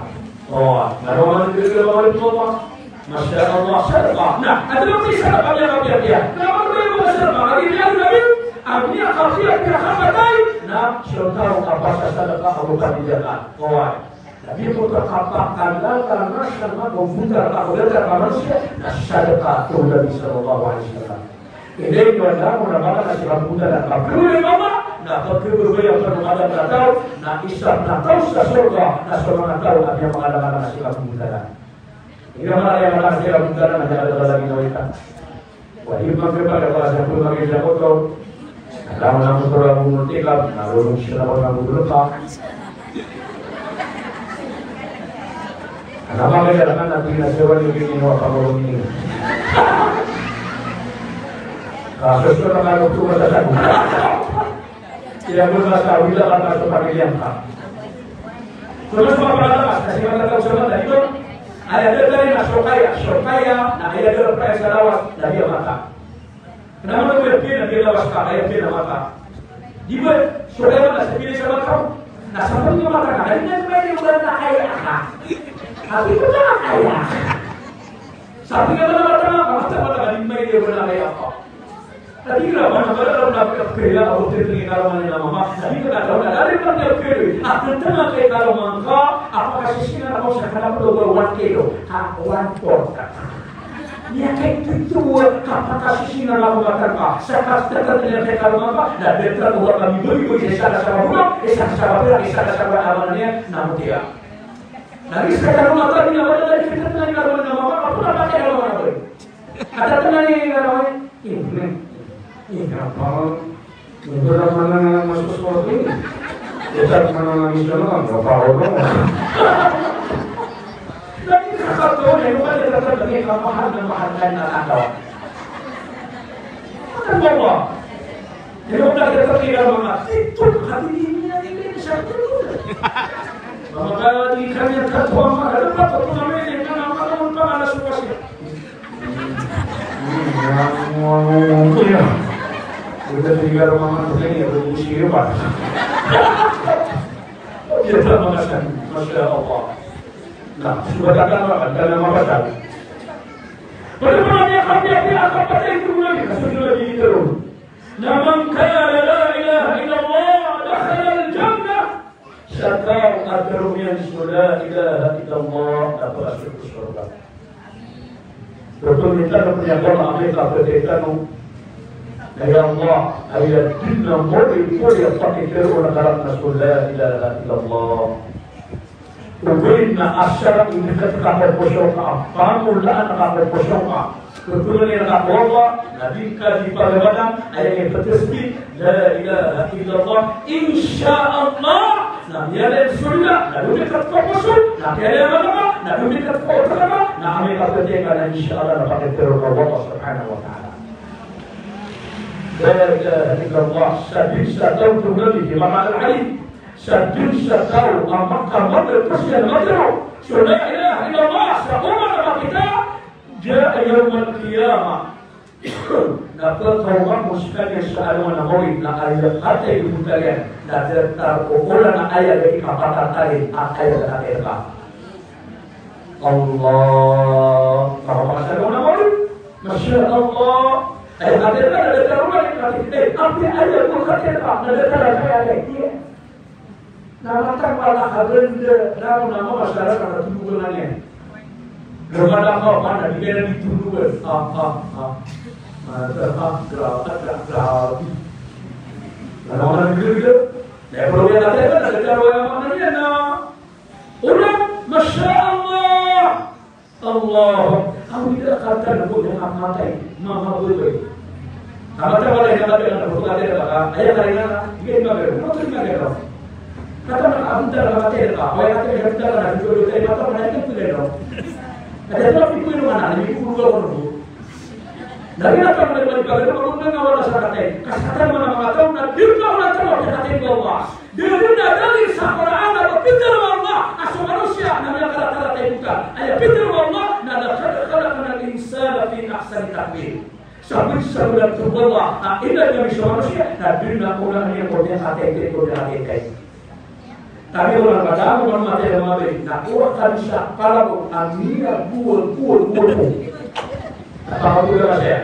O, na aya wala, betul na aya apa-apa. Masha Allah, sadaqah. Na, anda ba di sadaqah, aya, aya, aya. Na, aya ba di sadaqah, aya, aya, aya. Aya, kapiya, kapiya, kapatay. Na, so taw a kapasa sadaqah, ago kandiya ka. O, na di ko ta kapakalala na sa manga buta, ago da ka manosiya, na sadaqah, tig o Nabi sallallahu alaihi wasallam. Ilay niyo a langon a manga na sii ka buta na kapagawii a mama, na pagkababaya pn o manga taw, na isa na taw sa sorga, na so manga taw a miyamangalangalang a sii ka buta na. Ino manga aya manga na sii ka buta na, na aya manga lagi na wita. Wali mangkapag-, wala sa pn mangkapag-, na langon a motor a mumultikap, na lolong sila ko na mumultikap. Ana ba kaya na tig na sewa ni kini wa pamulong ini. Kaso so na kano tu mata sa. Aya bo sa sa wila ka so pamilya ngka. So mas mapakalaka, kasi matataw sa mata, di ba? Aya da tari na Sokaya, Sokaya, na aya da tari sa lawas, na di mata. Kna man o aya pn na di lawas ka, aya pn na mata. Di ba? Sokaya na sa pili sa mata. Na sa pili mata na, aya na pili mata na aya ka. Ati ko na aya. Sa pili mata na, mata, mata, di ba, di ba, di ba, di ba, di ba, Ati kira mana bala na pkaya o titri karo mani na mama. Ati kira na dari pkaya. Ati tanga kay karo mangka, apa kasi sina na ko sa kana plo ba one kilo. Ha, one fourth. Niya kay tutu ka apa kasi sina na ko matangka. Sa kas tata niya kay karo mangka, na betra ko ba kami buri ko isa ka sa mama, isa ka sa mama, isa ka sa mama niya na mutiya. Na isa ka karo mangka niya wala dari kita tanga karo mani na mama, apa na kay karo mangka. Kata tanga ni karo mani. Ini, ini apa? Ini pala mana masuk sekolah ini? Kita mana nangis sana kan? Bapak orang. Lagi kakak tahu, dia bukan dia kata lagi, apa hal dan bahan lain nak tahu. Bukan bawa. Dia bukan dia kata kira mama. Itu hati ini yang ini satu. Mama kalau di kami kata mama, ada apa tu namanya? Yang nama kamu apa ada suka sih? Iya. Uda tig a romangan ko kaniyan, romangan ko kaniyan. Masha Allah. Na, so batan a, batan a mabasa. Batan a mabasa. Na man qala la ilaha illallah dakhala al-jannah. Sa taw a tharo iyan so la ilaha illallah na pakasold ko sorga. Oto, minsan na piyakala a amay ka pd tano, ya Allah, aya dn a mori ko aya pakitharo on a karang na so la ilaha illallah. Ogaid na asar a inikat ka ko poso ka, a pamolaan ka ko poso ka. Pphangnin ka ko Allah, na di ka di pagamadan, aya iptesbih, la ilaha illallah, insha Allah, na miyalay so sorga, na domikat ko poso, na miyalay a mata ka, na domikat ko otak ka, na amay ka pd ka na insha Allah na pakitharo ka o Allah subhanahu wa ta'ala. La ilaha illallah, sa dn sa taw, tig o Nabi, di makaal a alim, sa dn sa taw a makamadalm a matharo so la ilaha illallah sa oman a makita, Jaa yawmal qiyamah. Na pkaoma mo skaniyan sa alongan a mawri na aya katay di bo tariyan na datar o olan a aya di kapatatalin a aya katay ka. Allah, kapakasal alongan a mawri. Masha Allah. Aya katay ka na datar o olan a katay ka. Apiya aya bo katay ka na datar a aya katay. Na matag pala a ganda, na mama sa rarata na tondog iyan. Rarata ka, mana di ka na di tondog iyan. Ah, ah, ah. Mata, ah, grabe, grabe. Na mama na ganda, ganda. Na aya pala aya katay ka na datar o aya mana niyan na. Ora, masha Allah. Allah, aw di ka katan ko na kamatay, mamagoy. Kamatay wala ina ka pila na ko katay ka, aya ka ina, di ka ina ka, di ka ina ka. Katan na abunta na kamatay ka, aya katay ka, abunta na, di ko, di ko, di ko, di ko, di ko. Katan na di ko ina ka, di ko ina ka. Lagid a taw na di pagano, manga wala sa katay. Kasatan mana manga taw na di ka wala taw a katay ko Allah. Di ron na dalil sa Qur'an a pitharo o Allah a so manosiya na miyakaratarata i buta. Aya pitharo o Allah na laqad khalaqnal insana fi ahsani taqwim. Sabot sa bolan o Allah a inadn ami so manosiya na di na onaan iyan ko miyakatay, ko miyakatay. Tabi o Allah, madago man matay a mabay, na owa ka di sa palabok a miyagowa, gowa, gowa. Na pakagowa ka siya.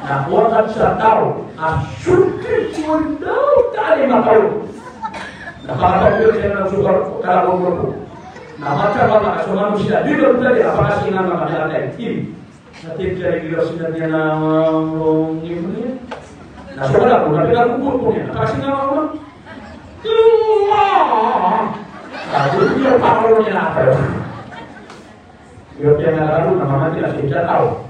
Na owa ka di sa taw a sokit ko ndaw ta a lima taw. Na pakagowa ka siya na so kalabok. Na matay a mabay, so manosiya, di na btad a pakasinga na mabay a taw. Ati kaya igira sinar niyan na, um, ini. Na so wala ko, na pinagugulo ko niyan. Kasi nga ako, Allah! Sabi niya, paano niya na ako? Yung kaya nga ako, na mamati na siya, tao.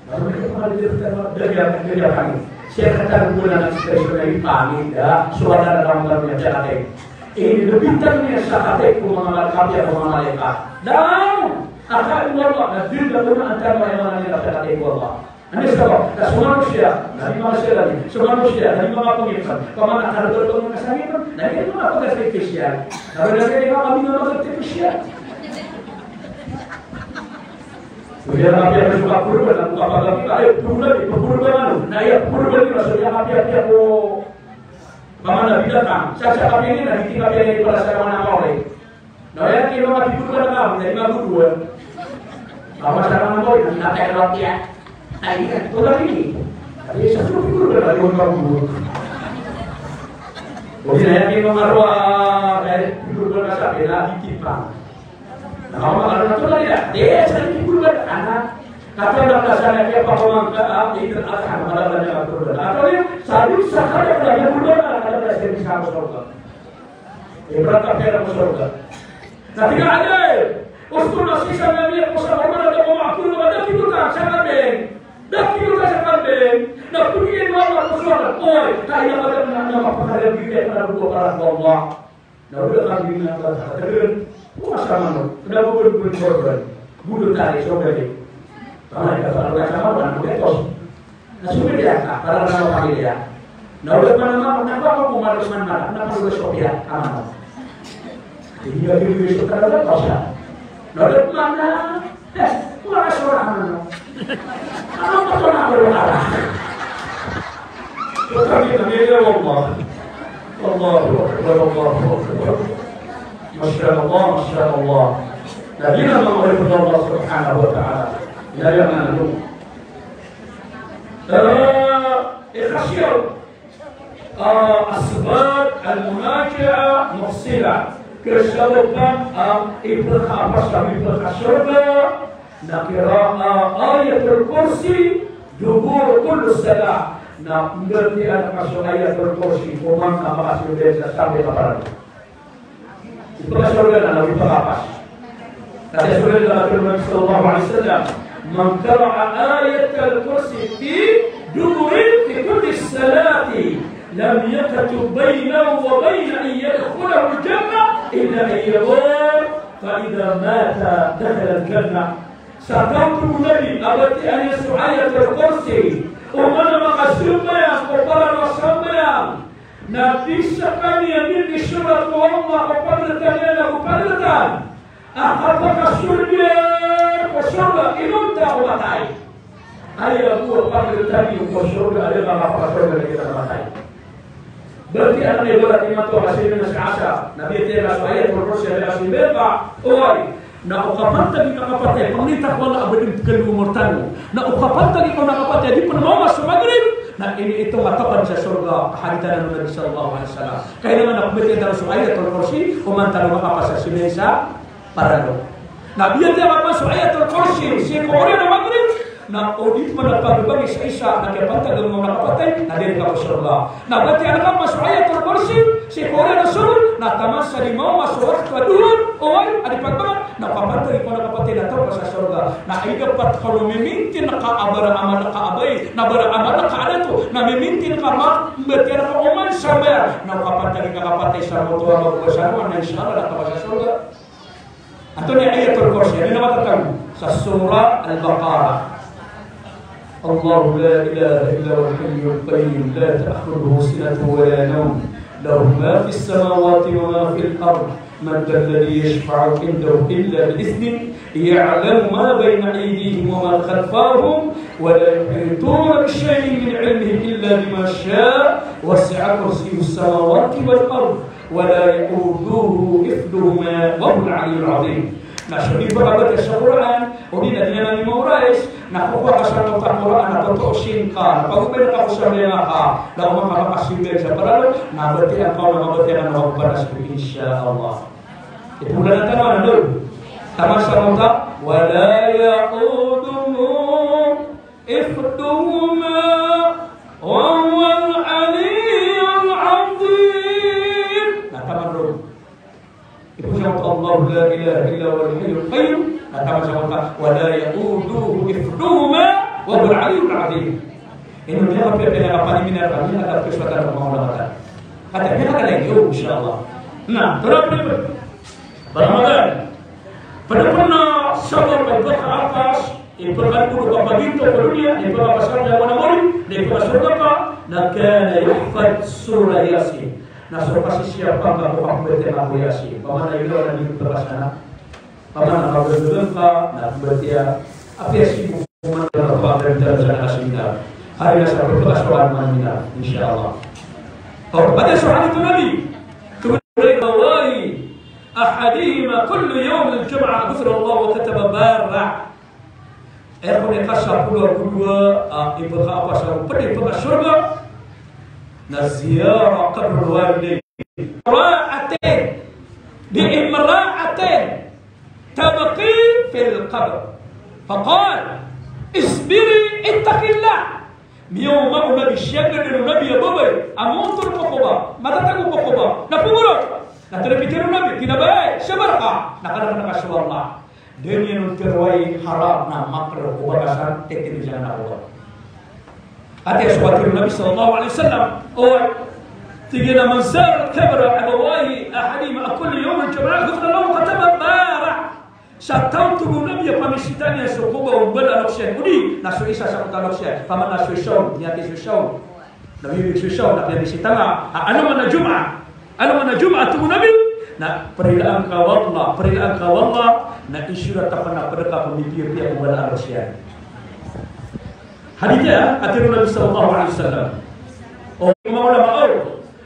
Sabi niya, "Paano niya, paano niya, paano niya kami?" Siya katagulan ng expression na yung pangit, ya. So wala na lang kami niya, siya katagulan. Inilbitan niya sa katay ko manga, katay ko manga malaikat. Daw! Akal mo ba? Na di na ko na ang tama yung mga nila sa katay ko Allah. Anda sabap? Na so manosiya na di manga salary, so manosiya na di manga pangipn. Paman a karga o manga salary, na di manga pangipn artificial. Na ba na di manga pangipn artificial. So di na kapiya ko so kakorban, na kapagapita, ay, korban, korban ano? Na iya korban na so di na kapiya-piya ko paman a binatang. Sa sa kapiya niyan na di kapiya niyan para sa manga mawri. Na aya kino nga di korban ka, na di magogowa. Mama sa manga mawri, na di kapiya. Ay, ito lang ini. Ay, sa so di korban, na di magogowa. O di na aya kino nga roo, na di korban ka sa, na di tipa. Na mama, ano na to na nila? Di, sa di korban, anak. Kata na ka sa na kaya pa ko mangka, ah, Eid al-Adha, na mala na korban. Ato ni, sabi sa kaya ko na korban, na mala na sa di sa sorga. Ibarat a pera ko sorga. Na tig a Umar, osto na sii sa Nabi ko sa Umar na ko makul na da kito ta sa kambing. Da kito ta sa kambing. Na pagilay mo Allah ko sorga. Oy, kaya ka na na mapakalabi ka na buwa para ko Allah. Na oda kambing na ba ta. Ko sa manok. Na bubul-bul sorga. Budo tali sorga. Tama ka sa Allah sa manok na budo. Na so piliya ka, para na pamilya. Na oda pn a manok, na ba ko manok man manok, na pn oda so piya a manok. Tig iyan a di so talaga pasa. Na oda pn a, eh, wala so manok. Ano ba to na wala? So kami na nila, wallah. Allahu Akbar, Allahu Akbar. Masha Allah, Masha Allah. Na di na manga oripn o Allah Subhanahu wa Ta'ala. Ina iyan na ano. Eh, ikhlas iyan. Ah, asbab al-munaja'a muhsila. Kasabapan a ipkhapas, a ipkhasorga, na qira'a Ayatul Kursi dubur kulli salah. Na mbatiya ngka so Ayatul Kursi oman ka makasold sa sambi ka paralo. Ipkhasorga na, na ipkhapas. Katharo o Nabi sallallahu alaihi wasallam, "Man qara'a Ayatal Kursi fi duburi, fi kulli salati, lam yaktub bainahu wa baina an yadkhulal jannah illa an yamut, fa idha mata dakhalal jannah." Sa taw, tig o Nabi, a batiya niyan so Ayatul Kursi oman a makasambayang ko paralo a sambayang, na di skaniyan di isorat o Allah ko pagltan iyan ago pagltan a kapakasold iyan ko sorga inonta ko matay. Aya bo a pagltan iyo ko sorga, aya bo a kapakasold iyan ko matay. Berarti anan ibarat imanto a kasimba sa Asar, na biyatiya ka so Ayatul Kursi a kasimba ka, oway, na o kapantag i kakapatay, pangni ta ko Allah a ba dn pkhalomor tano. Na o kapantag i kakapatay a di pn maoma so Maghrib, na iniitong a tapan sa sorga, hadith anan o Nabi sallallahu alaihi wasallam. Kailangan a pmbatiya tano so Ayatul Kursi oman tano makapas sa simba sa paralo. Na biyatiya ka pman so Ayatul Kursi sii ko oriyan o Maghrib, na o di pman a pagabagi sa Isa na kiyapantag o manga kapatay, na di rka ko sorga. Na batiya ka pman so Ayatul Kursi sii ko oriyan o Subuh, na taman sa di maoma so wakto a dohor, oway, a di pagbangan, na kapantag ko manga kapatay na taw ka sa sorga. Na aya dapat ka on, mimitintin ka a baraamal ka a bai, na baraamal ka a dato, na mimitintin ka a mambatiya ka oman sa sambayang, na kapantag i kakapatay sa moto a mago ba sa rowa, na insha Allah na taw ka sa sorga. Antonaa i Ayatul Kursi? Anda na matatago? Sa Surah Al-Baqarah. الله لا إله إلا هو الحي القيوم لا تأخذه سنة ولا نوم له ما في السماوات وما في الأرض من ذا الذي يشفع عنده إلا بإذنه يعلم ما بين أيديهم وما خلفهم ولا يحيطون بشيء من علمه إلا بما شاء وسع كرسيه السماوات والأرض ولا يؤوده حفظهما وهو العلي العظيم. Na so di ba ka batiya sa Qur'an, o di na di na memorize, na kokowa ka sa mota Qur'an, na totoo sii ngka, na pagobay ka ko sa miyanga ka, na oman ka makasimba sa paralo, na batiya ngka on, na mabatiya ngka on, na makapanas ko, insha Allah. Ipoon tano anan, no? Taman sa mota, ولا يؤوده حفظهما وهو العلي العظيم. Na taman roo. Ipoon sa mota الله لا إله إلا هو الحي القيوم. Na taman sa mota ولا يؤوده حفظهما وهو العلي العظيم. Ino niyan kapiya, piya kapaniminara, niyan kapiya sa manga ulama tano. Katii niyan katii lagi, insha Allah. Na, tolak niyan. Ramadan. Pd pn a sabap a ipkhapas, Ipakadodon ka pagintaw ko doniya, ipakapasad ka ko mawri, na ipakasorga ka, na kana yuhfadh surah Yasin. Na so kasisiyapan ka ko kapmbatiya ko Yasin. Pamana ino na di pagkasana. Pamana kabatiya ka, na pmbatiya, apiya sii ko pamana ka pagkasana. Ari na sa pagkasana man ina, insha Allah. Aw, pati so hadith o Nabi. Tumira bawahi ahadihima kullu yawmil jum'ah, ghufira lahu ma kataba barra. Aya kon i kasapolo ago dowa a ipkapasad o pd a ipkasorga na ziyarah qabr al-walidayn. Imra'atin, bi imra'atin tabki fil qabr. Faqal, isbiri, ittaqillah. Miyaoma o Nabi, siyagad o Nabi a babay a montol ko koba, matatago ko koba, na pogorok. Na tinapitan o Nabi, kinabayai, sabar ka, na kadakadaka so Allah. Da niyan on tharoa i haram na makl o koba ka san, titindg iyan a koba. Ati so katharo o Nabi sallallahu alaihi wasallam, oway, tig iyan a man zara qabra abawahi ahadihima kullu yawmil jum'ah ghufira lahu ma kataba barra. Sa taw, tig o Nabi, a pamisita niyan so koba o mbala a loks iyan odi na so isa sa koto a loks iyan. Pamana so isa on, miyatay so isa on. Na miyabig so isa on, na piyamisita ngka a alongan a Jumaat. Alongan a Jumaat, tig o Nabi, na prilaan ka o Allah, prilaan ka o Allah, na isorat a pn a pd ka ko mipiyapiya ko mbala a loks iyan. Hadith iyan, a tig o Nabi sallallahu alaihi wasallam. O manga ulama, o,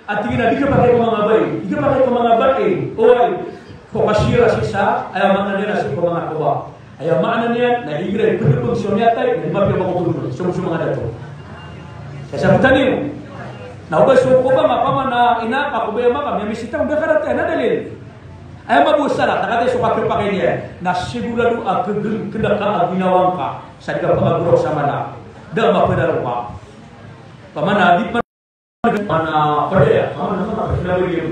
a tig iyan a di kapakay ko manga bai, di kapakay ko manga bai, oway, ko kasira sii sa, aya maana niyan na sii ko manga koba. Aya maana niyan na igira i pd pn so miyatay, na di mapiya manga koba, so, so manga dato. Sasabotan iyo. Na o ba so koba nga pamana ina ka, koba iya maka, miyamisita, o da karata, na dalil. Aya mabosara, takatay so kapakay niyan, na sigurado a kagngknda ka a ginawa ngka sa di kapakagorok sa mala. Da a mapd a roo ka. Pamana di pn, pamana pd aya, pamana manga pd a roo.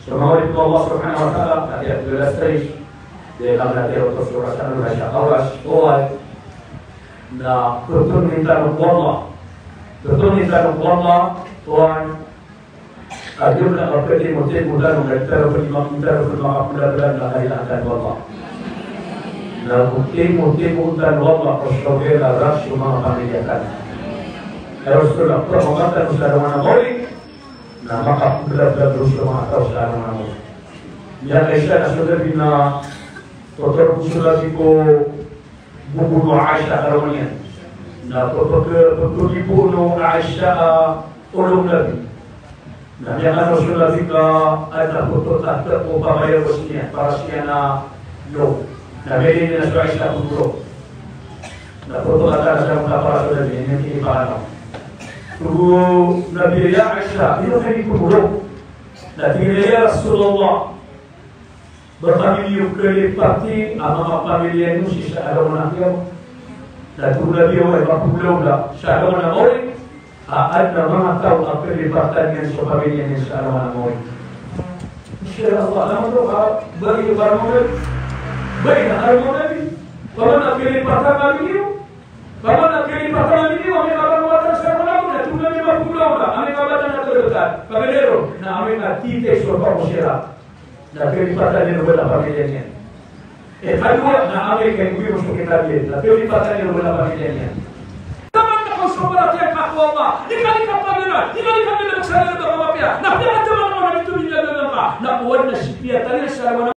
So manga wali o Allah subhanahu wa ta'ala, katiya pd a stage, di lamla tiya oto so rasa no rasa kawas, oway. Na pphangnin tano ko Allah. Pphangnin tano ko Allah, oway. A giya na kaptimotimo tano, na di tano pn makaplabla na kailangan tano o Allah. Na ptimotimo tano o Allah ko so kiyarap so manga pamilya tano. Ya Rasulullah, pamamatan tano sa alongan a mawri, na makaplabla so manga taw sa alongan a mawri. Miyakaisa na so Nabi na totor ko so Nabi ko Bobon o Aisha a karoma niyan. Na pphag-, pphagibon o Aisha a olo o Nabi. Na miyakanao so Nabi ka adn a photo a titho ko pamaya ko sii niyan, para sii niyan a lo. Na miyailay niyan so Aisha ko lo. Na photo a titho sa manga para so Nabi, niyan kinipakanao. Tig o Nabi, "Ya Aisha, ino ka ini ko lo?" Na tig iyan a, "Ya Rasulullah, ba kami niyo kalipati a manga pamilya niyo sii sa alongan a qiyamah?" Na tig o Nabi, "Oway, mapolawla sa alongan a mawri a adn a manga taw a kalipatan iyan so pamilya niyan sa alongan a mawri." Insha Allah, na manga taw a ba iyo karoma o Nabi. Ba iyo karoma o Nabi. Pamana kalipatan kami niyo. Pamana kalipatan kami niyo, amay ka ba mawatan sa alongan a mawri, na tig o Nabi, mapolawla, amay ka ba adn a tadatan. Pagari ron, na amay ka titay so pamosira. Na kalipatan iyan o mbala a pamilya niyan. Ikadowa, na amay ka imbiro so kitab iyan, na kalipatan iyan o mbala a pamilya niyan. Taman na kaw so paratiyaya ka ko Allah, di ka di kapagana, di ka di kapagana sa alongan a mapiya. Na piyakataman ka na di to di na ka, na oway na sii piyatay sa alongan a